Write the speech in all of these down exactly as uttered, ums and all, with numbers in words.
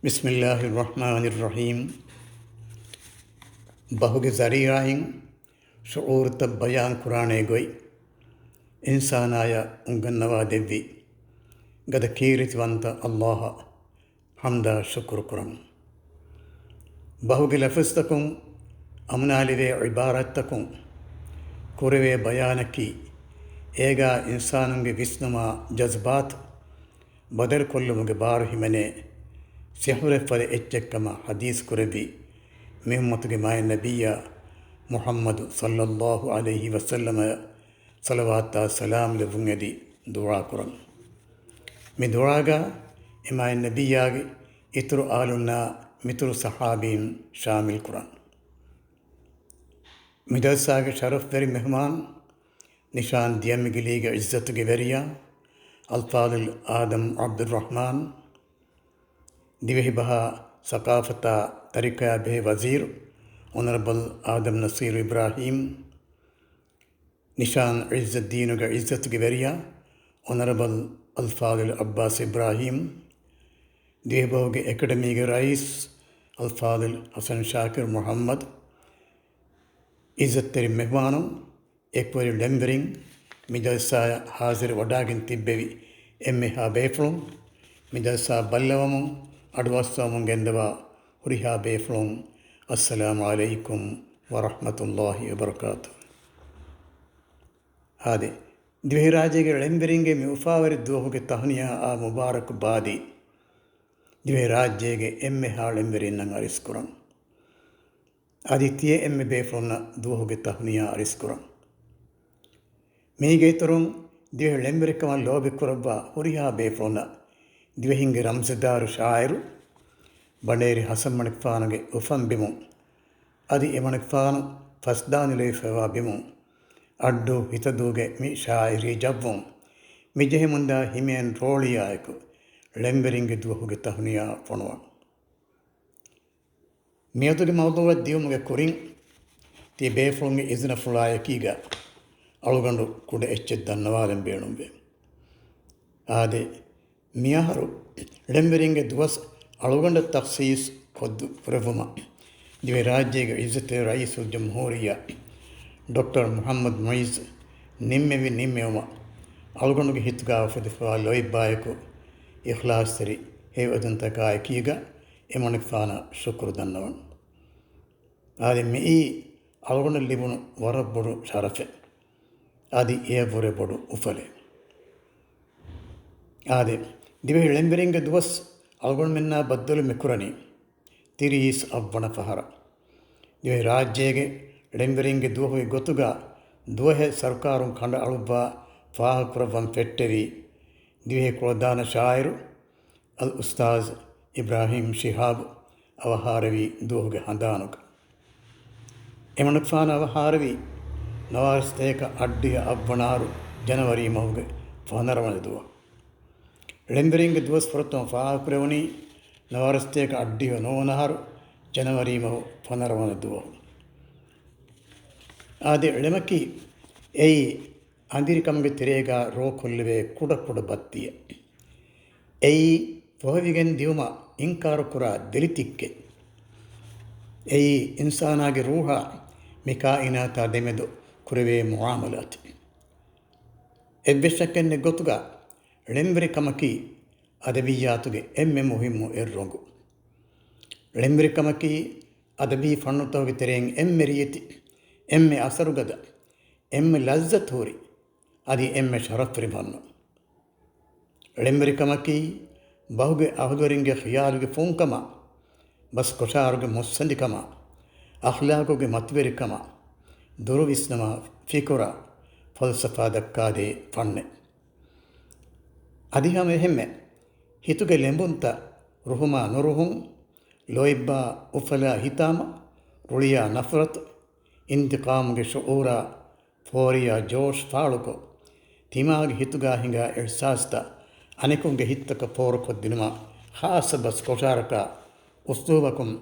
ބިސްމިއްލާހިއްރަޙްމާނިއްރަޙީމް. ބަހުގެ ޒަރީޢާއިން ޝުޢޫރުތައް ބަޔާން ކުރާނޭ ގޮތް އިންސާނާޔަށް އުނގަންނަވާ ދެއްވި ގަދަ ކީރިތިވަންތަ އައްލާހަށް ޙަމްދާ ޝުކުރު ކުރަން. ބަހުގެ ލަފުޒްތަކުން އަމުނާލެވޭ ޢިބާރާތްތަކުން ކުރެވޭ ބަޔާނަކީ، އޭގާ އިންސާނުންގެ ވިސްނުމާ ޖަޒްބާތު ބަދަލުކޮށްލުމުގެ ބާރު ހިމެނޭ، ސިޙުރެއްފަދަ އެއްޗެއްކަމަށް ޙަދީޘް ކުރެއްވި މި އުއްމަތުގެ މާތް ނަބިއްޔާ މުޙައްމަދު ޞައްލައްލާހު ޢަލައިހި ވަސައްލަމައަށް ޞަލަވާތާ ސަލާމް ލެއްވުންއެދި ދުޢާ ކުރަން. މި ދުޢާގަ އެ މާތް ނަބިއްޔާގެ އިތުރު އާލުންނާ މިތުރު ޞަޙާބީން ޝާމިލް ކުރަން. މި ޖަލްސާގެ ޝަރަފްވެރި މެހުމާން، ނިޝާން ދިޔަމިގިލީގެ ޢިއްޒަތުގެ ވެރިޔާ އަލްފާޟިލް އާދަމް ޢަބްދުއްރަޙްމާން، ދިވެހިބަހާ ސަޤާފަތާ ތަރިކަޔާ ބެހޭ ވަޒީރު އޮނަރަބަލް އާދަމް ނަޞީރު އިބްރާހީމް، ނިޝާން ޢިއްޒަތްދީނުގެ ޢިއްޒަތުގެ ވެރިޔާ އޮނަރަބަލް އަލްފާޟިލް ޢައްބާސް އިބްރާހީމް، ދިވެހިބަހުގެ އެކަޑަމީގެ ރައީސް އަލްފާޟިލް ޙަސަން ޝާކިރު މުޙައްމަދު، ޢިއްޒަތްތެރި މެހުމާނުން، އެކުވެރި ޅެންވެރިން، މި ޖަލްސާއަށް ޙާޟިރު ވަޑާގެން ތިއްބެވި އެންމެހާ ބޭފުޅުން، މި ޖަލްސާ ބައްލަވަމުން އަޑުއައްސަވަމުން ގެންދަވާ ހުރިހާ ބޭފުޅުން، އައްސަލާމު ޢަލައިކުމް ވަރަޙްމަތުﷲި ވަބަރަކާތުހު. އާދެ، ދިވެހިރާއްޖޭގެ ޅެންވެރިންގެ މި އުފާވެރި ދުވަހުގެ ތަހުނިޔާއާ މުބާރަކު ބާދީ، ދިވެހިރާއްޖޭގެ އެންމެހާ ޅެންވެރިންނަށް އަރިސްކުރަން. އަދި ތިޔަ އެންމެ ބޭފުޅުންނަށް ދުވަހުގެ ތަހުނިޔާ އަރިސްކުރަން. މީގެ އިތުރުން، ދިވެހި ޅެންވެރިކަމަށް ލޯބިކުރައްވާ ހުރިހާ ބޭފުޅުންނަށް ދިވެހިންގެ ރަމްޒުދާރު ޝާއިރު، ބަނޑޭރި ޙަސަންމަނިކުފާނުގެ އުފަންބިމުން، އަދި އެމަނިކުފާނު ފަސްދާނުލެވިފައިވާ ބިމުން، އައްޑޫ ހިތަދޫގެ މި ޝާއިރީ ޖައްވުން، މިޖެހެމުންދާ ހިމޭން ރޯޅިއާއެކު، ޅެންވެރިންގެ ދުވަހުގެ ތަހުނިޔާ ފޮނުވަން. މިއަދުގެ މައުޟޫޢަށް ދިއުމުގެ ކުރިން، ތިޔަ ބޭފުޅުންގެ އިޒުނަފުޅާއެކީގަ އަޅުގަނޑު ކުޑަ އެއްޗެއް ދަންނަވާލަން ބޭނުންވޭ. އާދެ، މިއަހަރު ޅެންވެރިންގެ ދުވަސް އަޅުގަނޑަށް ތަޚްޞީޞް ކޮށްދު ކުރެއްވުމަށް، ދިވެހިރާއްޖޭގެ ޢިއްޒަތްތެރި ރައީސުލްޖުމްހޫރިއްޔާ ޑޮކްޓަރ މުޙައްމަދު މުޢިއްޒު ނިންމެވި ނިންމެވުމަށް، އަޅުގަނޑުގެ ހިތުގަ އުފެދިފައިވާ ލޯތްބާއެކު އިޚްލާޞްތެރި ހެޔޮއެދުންތަކާއެކީގަ އެމަނިކުފާނަށް ޝުކުރު ދަންނަވަން. އާދެ، މިއީ އަޅުގަނޑަށް ލިބުނު ވަރަށް ބޮޑު ޝަރަފެއް. އަދި އެޔަށްވުރެ ބޮޑު އުފަލެއް. އާދެ، ދިވެހި ޅެންވެރިންގެ ދުވަސް އަޅުގަނޑުމެންނާ ބައްދަލު މިކުރަނީ ތިރީސް އަށްވަނަ ފަހަރަށް. ދިވެހިރާއްޖޭގެ ޅެންވެރިންގެ ދުވަހުގެ ގޮތުގަ ދުވަހެއް ސަރުކާރުން ކަނޑައަޅުއްވާ ފާހަގަކުރައްވަން ފެއްޓެވި، ދިވެހި ކުޅަދާނަ ޝާއިރު އަލްއުސްތާޛް އިބްރާހީމް ޝިހާބު އަވަހާރަވީ ދުވަހުގެ ހަނދާނުގަ. އެމަނިކުފާނު އަވަހާރަވީ ނަވާރަސަތޭކަ އަށްޑިހަ އަށްވަނަ އަހަރު ޖަނަވަރީ މަހުގެ ފަނަރަ ވަނަ ދުވަހު. ޅެންވެރިންގެ ދުވަސް ފުރަތަމަ ފާހަގަކުރެވުނީ ނަވާރަސަތޭކަ އަށްޑިހަ ނުވަ ވަނަ އަހަރު ޖަނަވަރީ މަހު ފަނަރަ ވަނަ ދުވަހު. އާދެ، ޅެމަކީ އެއީ އަނދިރިކަމުގެ ތެރޭގަ ރޯކޮށްލެވޭ ކުޑަކުޑަ ބައްތިއެއް. އެއީ ފޮހެވިގެން ދިއުމަށް އިންކާރުކުރާ ދެލިތިއްކެއް. އެއީ އިންސާނާގެ ރޫޙާ މި ކާއިނާތާ ދެމެދު ކުރެވޭ މުޢާމަލާތެއް. އެއްވެސް ޝައްކެއް ނެތް ގޮތުގަ ޅެންވެރިކަމަކީ އަދަބިއްޔާތުގެ އެންމެ މުހިއްމު އެއްރޮނގު. ޅެންވެރިކަމަކީ އަދަބީ ފަންނުތަކުގެ ތެރެއިން އެންމެ ރިއްތި، އެންމެ އަސަރުގަދަ، އެންމެ ލައްޒަތުހުރި، އަދި އެންމެ ޝަރަފްވެރި ފަންނު. ޅެންވެރިކަމަކީ ބަހުގެ އަހުލުވެރިންގެ ޚިޔާލުގެ ފުންކަމާ، ބަސްކޮށާރުގެ މުއްސަނދިކަމާ، އަޚްލާޤުގެ މަތިވެރިކަމާ، ދުރުވިސްނުމާ، ފިކުރާ، ފަލްސަފާ ދައްކާދޭ ފަންނެއް. އަދި ހަމަ އެހެންމެ، ހިތުގެ ލެނބުންތައް ރުހުމާ ނުރުހުން، ލޯތްބާ އުފަލާ ހިތާމަ، ރުޅިޔާ ނަފްރަތު، އިންތިޤާމުގެ ޝުޢޫރާ، ފޯރިޔާ ޖޯޝް ފާޅުކޮށް، ތިމާގެ ހިތުގާ ހިނގާ އިޙްސާސްތައް އަނެކުންގެ ހިތްތަކަށް ފޯރުކޮށްދިނުމަށް ޚާއްޞަ ބަސް ކޮށާރަކާ އުސްލޫބަކުން،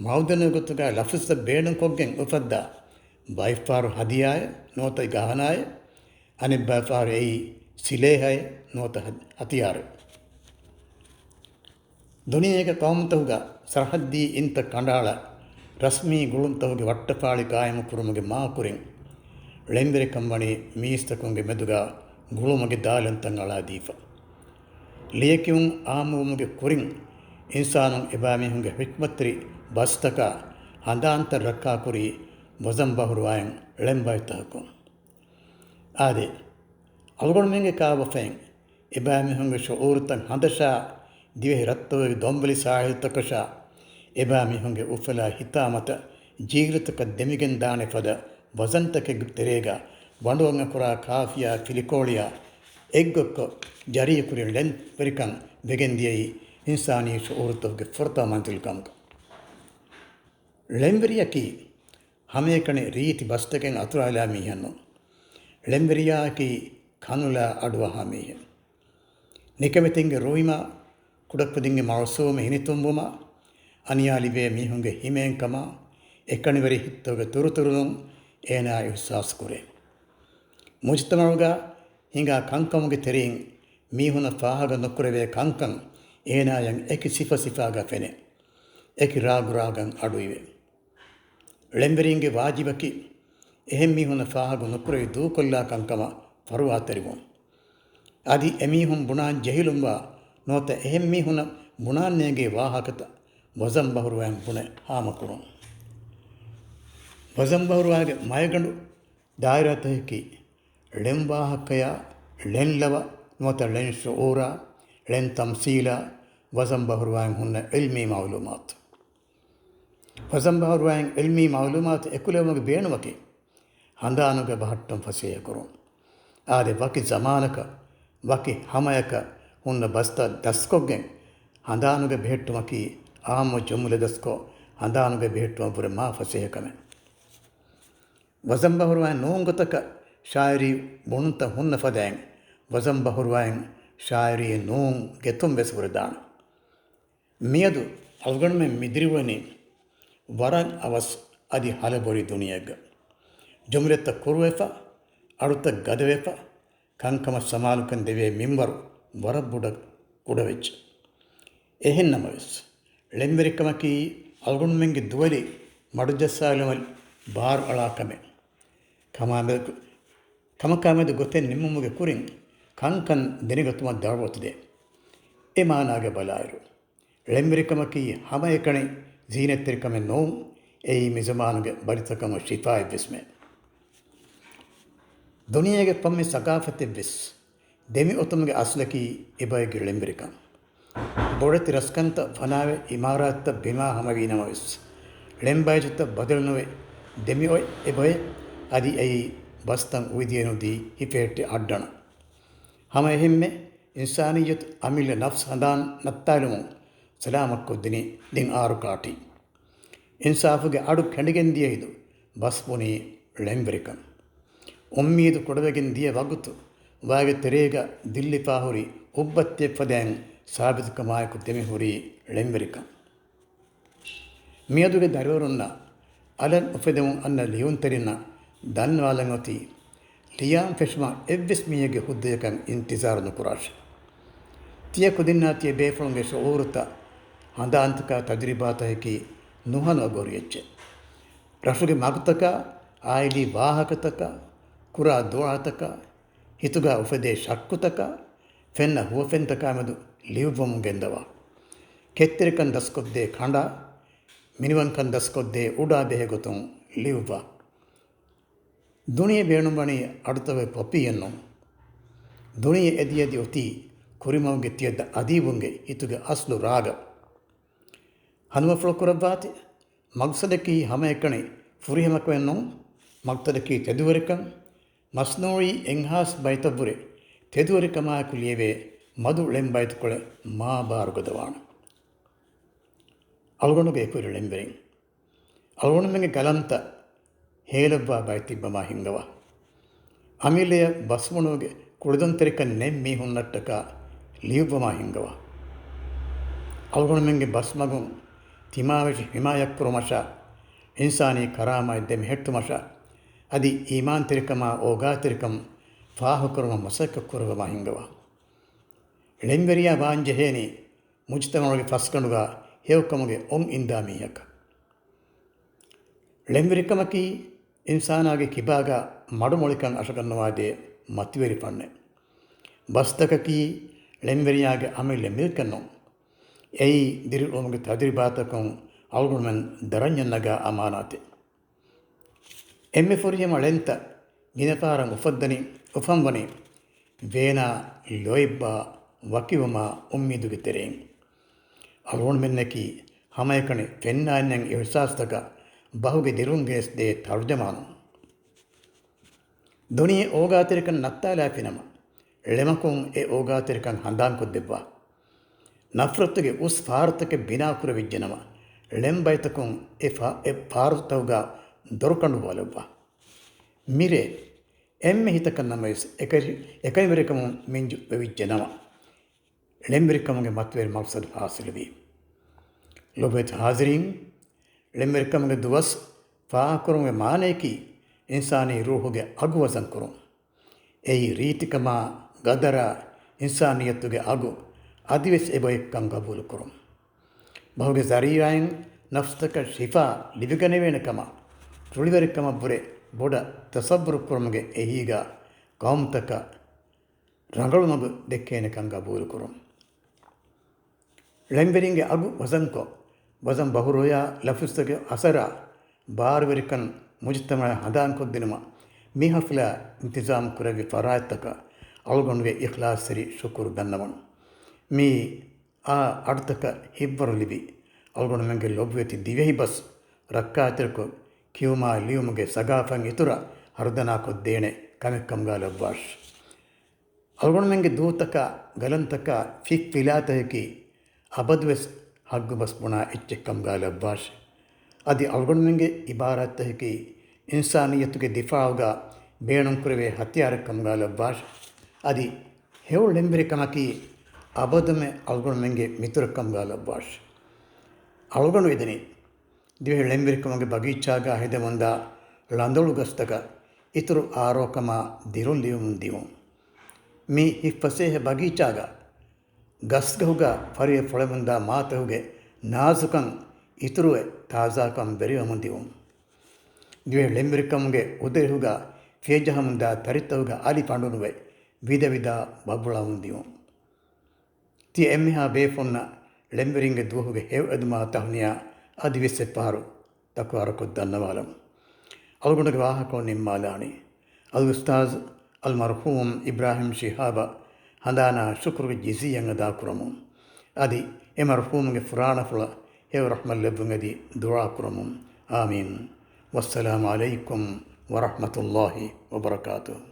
މައުދަނީ ގޮތުގާ ލަފުޒުތައް ބޭނުންކޮށްގެން އުފައްދާ ބައެއްފަހަރު ހަދިޔާއެއް ނުވަތަ ގަހަނާއެއް، އަނެއްބައިފަހަރު އެއީ ސިލޭހައެއް ނުވަތަ ހަ-، ހަތިޔާރެއް. ދުނިޔޭގެ ޤައުމުތަކުގަ ސަރަޙައްދީ އިންތައް ކަނޑައަޅާ، ރަސްމީ ގުޅުންތަކުގެ ވައްޓަފާޅި ޤާއިމުކުރުމުގެ މާކުރިން، ޅެންވެރިކަން ވަނީ މީސްތަކުންގެ މެދުގަ ގުޅުމުގެ ދާލަންތައް އަޅާދީފަ. ލިޔެކިޔުން އާއްމުވުމުގެ ކުރިން، އިންސާނުން އެބައިމީހުންގެ ޙިކްމަތްތެރި ބަސްތަކާ ހަނދާންތައް ރައްކާކުރީ ވަޒަން ބަހުރުވާއިން ޅެންބައިތަކަކުން. އާދެ، އަޅުގަނޑުމެންގެ ކާބަފައިން އެބައިމީހުންގެ ޝުޢޫރުތައް ހަނދަށާ، ދިވެހި ރަށްތަކުގެ ދޮންބެލި ސާހިލްތަކަށާ، އެބައިމީހުންގެ އުފަލާ ހިތާމަތައް ޖީލުތަކަށް ދެމިގެން ދާނެ ފަދަ ވަޒަންތަކެއްގެ ތެރޭގަ ވަނޑުއަނގަކުރާ ޤާފިޔާ ފިލިކޯޅިއާ އެއްގޮތްކޮށް، ޖަރީކުރި ޅެންވެރިކަން ވެގެން ދިޔައީ އިންސާނީ ޝުޢޫރުތަކުގެ ފުރަތަމަ މަންޒިލް ކަމުގަ. ޅެންވެރިއަކީ ހަމައެކަނި ރީތި ބަސްތަކެއް އަތުރާލާ މީހެއް ނޫން. ޅެންވެރިޔާއަކީ ކަނުލާ އަޑުއަހާ މީހެއް. ނިކަމެތިންގެ ރުއިމާ، ކުޑަކުދިންގެ މައުސޫމު ހިނިތުންވުމާ، އަނިޔާލިބޭ މީހުންގެ ހިމޭންކަމާ، އެކަނިވެރި ހިތްތަކުގެ ތުރުތުރުލުން އޭނާ އިޙްސާސް ކުރޭ. މުޖުތަމަޢުގަ ހިނގާ ކަންކަމުގެ ތެރެއިން މީހުންނަށް ފާހަގަ ނުކުރެވޭ ކަންކަން އޭނާޔަށް އެކި ސިފަ ސިފާގަ ފެނޭ. އެކި ރާގު ރާގަށް އަޑުއިވޭ. ޅެންވެރިންގެ ވާޖިބަކީ، އެހެން މީހުންނަށް ފާހަގަ ނުކުރެވި ދޫކޮށްލާ ކަންކަމަށް ފަރުވާތެރިވުން. އަދި އެމީހުން ބުނާން ޖެހިލުންވާ ނުވަތަ އެހެން މީހުންނަށް ބުނާން ނޭނގޭ ވާހަކަތައް ވަޒަން ބަހުރުވާއިން ބުނެ ހާމަކުރުން. ވަޒަން ބަހުރުވާގެ މައިގަނޑު ދާއިރާތަކަކީ، ޅެން ވާހަކަޔާ، ޅެން ލަވަ ނުވަތަ ޅެން ޝުޢޫރާ، ޅެން ތަމްސީލާ، ވަޒަން ބަހުރުވާއިން ހުންނަ ޢިލްމީ މަޢުލޫމާތު. ވަޒަން ބަހުރުވާއިން ޢިލްމީ މަޢުލޫމާތު އެކުލެވުމުގެ ބޭނުމަކީ، ހަނދާނުގަ ބަހައްޓަން ފަސޭހަކުރުން. އާދެ، ވަކި ޒަމާނަކަށް، ވަކި ހަމަޔަކަށް ހުންނަ ބަސްތައް ދަސްކޮށްގެން، ހަނދާނުގަ ބެހެއްޓުމަކީ، އާއްމު ޖުމްލަ ދަސްކޮށް، ހަނދާނުގަ ބެހެއްޓުމަށްވުރެ މާ ފަސޭހަ ކަމެއް. ވަޒަން ބަހުރުވާ ނޫން ގޮތަކަށް ޝާއިރީ ބުނުންތައް ހުންނަ ފަދައިން، ވަޒަން ބަހުރުވާއިން ޝާއިރީ ނޫން ގެތުން ވެސް ހުރެދާނެ. މިއަދު އަޅުގަނޑުމެން މިދިރިއުޅެނީ ވަރަށް އަވަސް އަދި ހަލަބޮލި ދުނިޔެއެއްގަ. ޖުމްލަތައް ކުރުވެފަ، އަޑުތައް ގަދަވެފަ، ކަންކަމަށް ސަމާލުކަން ދެވޭ މިންވަރު ވަރަށް ބޮޑަށް ކުޑަވެއްޖެ. އެހެން ނަމަވެސް، ޅެންވެރިކަމަކީ އަޅުގަނޑުމެންގެ ދުވެލި މަޑުޖައްސާލުމަށް ބާރު އަޅާ ކަމެއް. ކަމާމެދު، ކަމަކާމެދު ގޮތެއް ނިންމުމުގެ ކުރިން ކަންކަން ދެނެގަތުމަށް ދަޢުވަތު ދޭ. އެ މާނާގެ ބަލާއިރު، ޅެންވެރިކަމަކީ ހަމައެކަނި ޒީނަތްތެރިކަމެއް ނޫން، އެއީ މި ޒަމާނުގެ ބަލިތަކަށް ޝިފާއެއްވެސްމެ. ދުނިޔޭގެ ކޮންމެ ސަގާފަތެއްވެސް ދެމިއޮތުމުގެ އަސްލަކީ އެބައެއްގެ ޅެންވެރިކަން. ބޮޑެތި ރަސްކަންތައް ފަނާވެ، އިމާރާތްތައް ބިނާ ހަމަވީ ނަމަވެސް، ޅެންބައިޖަތައް ބަދަލުނުވެ، ދެމިއޮތް އެބައެއް އަދި އެއީ ބަސްތައް އުވިދިޔަ ނުދީ ހިފެހެއްޓި އައްޑަނަ. ހަމަ އެހެންމެ، އިންސާނިއްޔަތު އަމިއްލަ ނަފްސް ހަނދާން ނައްތާލުމުން ސަލާމަތްކޮށްދިނީ ދެން އާރު ކާޓީ. އިންސާފުގެ އަޑު ކެނޑިގެން ދިޔައިދު ބަސް ބުނީ ޅެންވެރިކަން. އުއްމީދު ކުޑަވެގެން ދިޔަ ވަގުތު ވާގެ ތެރޭގަ ދިއްލިފާ ހުރި އުއްބައްތިއެއް ފަދައިން ސާބިތުކަމާއެކު ދެމިހުރީ ޅެންވެރިކަން. މިއަދުގެ ދަރިވަރުންނަށް އަލަށް އުފެދެމުން އަންނަ ލިޔުންތެރިންނަށް ދަންނަވާލަން އޮތީ، ލިޔާން ފެށުމަށް އެއްވެސް މީހެއްގެ ހުއްދަޔަކަށް އިންތިޒާރު ނުކުރާށެ. ތިޔަ ކުދިންނާ ތިޔަ ބޭފުޅުންގެ ޝުޢޫރުތައް، ހަނދާންތަކާ ތަޖުރިބާތަކަކީ ނުހަނު އަގުހުރި އެއްޗެއް. ރަށުގެ މަގުތަކާ، އާއިލީ ވާހަކަތަކާ، ކުރާ ދުޢާތަކާ، ހިތުގާ އުފެދޭ ޝައްކުތަކާ، ފެންނަ ހުވަފެންތަކާމެދު ލިޔުއްވަމުން ގެންދަވާ. ކެތްތެރިކަން ދަސްކޮށްދޭ ކަނޑާ، މިނިވަންކަން ދަސްކޮށްދޭ އުޑާ ބެހޭ ގޮތުން ލިޔުއްވާ. ދުނިޔެ ބޭނުންވަނީ އަޑުތަކުގެ ކޮޕީއެއް ނޫން. ދުނިޔެ އެދި އެދި އޮތީ ކުރިމަގުގެ ތިޔަ އަދީބުންގެ ހިތުގެ އަސްލު ރާގަށް. ހަނދުމަފުޅު ކުރައްވާތި، މަގުސަދަކީ ހަމައެކަނި ފުރިހަމަކަމެއް ނޫން. މަގުސަދަކީ ތެދުވެރިކަން. މަސްނޫޢީ އެއްހާސް ބައިތަށްވުރެ ތެދުވެރިކަމާއެކު ލިޔެވޭ މަދު ޅެންބައިތުކޮޅެއް މާ ބާރުގަދަވާނެ. އަޅުގަނޑުގެ އެކުވެރި ޅެންވެރިން. އަޅުގަނޑުމެންގެ ގަލަންތައް ހޭލައްވާ ބައި ތިއްބަމާ ހިންގަވާ. އަމިއްލަޔަށް ބަސްބުނުމުގެ ކުޅިދޮންތެރިކަން ނެތް މީހުންނަށްޓަކާ ލިޔުއްވަމާ ހިންގަވާ. އަޅުގަނޑުމެންގެ ބަސްމަގުން ތިމާވެށި ޙިމާޔަތްކުރުމަށާ، އިންސާނީ ކަރާމާތް ދެމެހެއްޓުމަށާ، އަދި އީމާންތެރިކަމާ އޯގާތެރިކަން ފާހަގަކުރުމަށް މަސައްކަތް ކުރައްވަމާ ހިންގަވާ. ޅެންވެރިޔާ ވާން ޖެހޭނީ، މުޖުތަމަޢުގެ ފަސްގަނޑުގަ ހެޔޮކަމުގެ އޮން އިންދާ މީހަކަށް. ޅެންވެރިކަމަކީ އިންސާނާގެ ކިބާގަ މަޑުމޮޅިކަން އަށަގަންނަވާދޭ މަތިވެރި ފަންނެއް. ބަސްތަކަކީ ޅެންވެރިޔާގެ އަމިއްލަ މިލްކެއް ނޫން. އެއީ ދިރިއުޅުމުގެ ތަޖުރިބާތަކުން އަޅުގަނޑުމެން ދަރަންޏަށް ނަގާ އަމާނާތެއް. އެންމެ ފުރިހަމަ ޅެންތައް ގިނަ ފަހަރަށް އުފައްދަނީ، އުފަންވަނީ ވޭނާ ލޯތްބާ ވަކިވުމާ އުއްމީދުގެ ތެރެއިން. އަޅުގަނޑުމެންނަކީ ހަމައެކަނި ފެންނާންޏެއް އިޙްސާސްތަކަށް ބަހުގެ ދިރުން ގެނެސްދޭ ތަރުޖަމާނުން. ދުނިޔެ އޯގާތެރިކަން ނައްތާލާފިނަމަ، ޅެމަކުން އެ އޯގާތެރިކަން ހަނދާންކޮށްދެއްވާ. ނަފްރަތުގެ އުސް ފާރުތަކެއް ބިނާކުރެވިއްޖެނަމަ، ޅެންބައިތަކުން އެ ފާ-، އެ ފާރުތަކުގަ ދޮރުކަނޑު ބޯލައްވާ. މިރޭ، އެންމެ ހިތަކަށް ނަމަވެސް އެކަނި-، އެކަނިވެރިކަމުން މިންޖު ވެވިއްޖެނަމަ، ޅެންވެރިކަމުގެ މަތިވެރި މަޤްޞަދު ޙާޞިލުވީ. ލޮބުވެތި ޙާޟިރީން، ޅެންވެރިކަމުގެ ދުވަސް ފާހަގަކުރުމުގެ މާނަޔަކީ އިންސާނީ ރޫޙުގެ އަގު ވަޒަންކުރުން. އެއީ ރީތިކަމާ، ގަދަރާ، އިންސާނިއްޔަތުގެ އަގު އަދިވެސް އެބައޮތްކަން ގަބޫލުކުރުން. ބަހުގެ ޒަރީޢާއިން ނަފްސުތަކަށް ޝިފާ ލިބިގަނެވޭނެ ކަމަށް ރުޅިވެރިކަމަށްވުރެ ބޮޑަށް ތަޞައްވުރު ކުރުމުގެ އެހީގަ ޤައުމުތަކަށް ރަނގަޅު މަގު ދެއްކޭނެކަން ގަބޫލުކުރުން. ޅެންވެރިންގެ އަގު ވަޒަންކޮށް، ވަޒަން ބަހުރުވަޔާ ލަފުޒުތަކުގެ އަސަރާ ބާރުވެރިކަން މުޖުތަމަޢަށް ހަނދާންކޮށްދިނުމަށް މި ޙަފްލާ އިންތިޒާމް ކުރެއްވި ފަރާތްތަކަށް އަޅުގަނޑުގެ އިޚްލާޞްތެރި ޝުކުރު ދަންނަވަން. މި އާ އަޑުތަކަށް ހިތްވަރު ލިބި، އަޅުގަނޑުމެންގެ ލޮބުވެތި ދިވެހިބަސް ރައްކާތެރިކޮށް، ކިޔުމާ ލިޔުމުގެ ސަގާފަތް އިތުރަށް ހަރުދަނާކޮށްދޭނެ ކަމެއްކަމުގަ ލައްވާށި. އަޅުގަނޑުމެންގެ ދޫތަކާ، ގަލަންތަކާ ފިތްފިލާތަކަކީ އަބަދުވެސް ހައްގުބަސް ބުނާ އެއްޗެއްކަމުގަ ލައްވާށި. އަދި އަޅުގަނޑުމެންގެ އިބާރާތްތަކަކީ އިންސާނިއްޔަތުގެ ދިފާޢުގަ ބޭނުންކުރެވޭ ހަތިޔާރެއްކަމުގަ ޅެންވެރިކަމަކީ އަބަދުމެ އަޅުގަނޑުމެންގެ މިތުރެއްކަމުގަ ލައްވާށި. އަޅުގަނޑު އެދެނީ ދިވެހި ޅެންވެރިކަމުގެ ބަގީޗާގަ ހެދެމުންދާ ޅަނދޮޅު ގަސްތަކަށް އިތުރު އާރޯކަމާ ދިރުން ލިޔުމުން ދިއުން. މި ހިތްފަސޭހަ ބަގީޗާގަ ގަސްގަހުގަ ފަރިއެއް ފޮޅެމުންދާ މާތަހުގެ ނާޒުކަން އިތުރުވެ ތާޒާކަން ވެރިވަމުން ދިއުން. ދިވެހި ޅެންވެރިކަމުގެ އުދަރެހުގަ ފިޔަޖަހަމުންދާ ތަރިތަހުގަ އަލި ފަނޑުނުވެ ވިދަވިދާ ބަބުޅަމުން ދިއުން. ތިޔަ އެންމެހާ ބޭފުންނަށް ޅެންވެރިންގެ ދުވަހުގެ ހެޔޮއެދުމާ ތަހުނިޔާ އަދިވެސް އެއްފަހަރު ތަކުރާރުކޮށް ދަންނަވާލަމު. އަޅުގަނޑުގެ ވާހަކަ ނިންމާލާނީ އަލްއުސްތާޛު އަލްމަރްޙޫމް އިބްރާހިމް ޝިހާބަށް ހަނދާނާ ޝުކުރުގެ ޖިޒިއްޔަތް އަދާކުރަމުން. އަދި އެ މަރްޙޫމުގެ ފުރާނަފުޅަށް ހެޔޮ ރަޙްމަތް ލެއްވުން އެދި ދުޢާ ކުރަމުން. އާމީން. ވައްސަލާމު ޢަލައިކުމް ވަރަޙްމަތުﷲި ވަބަރަކާތުހު.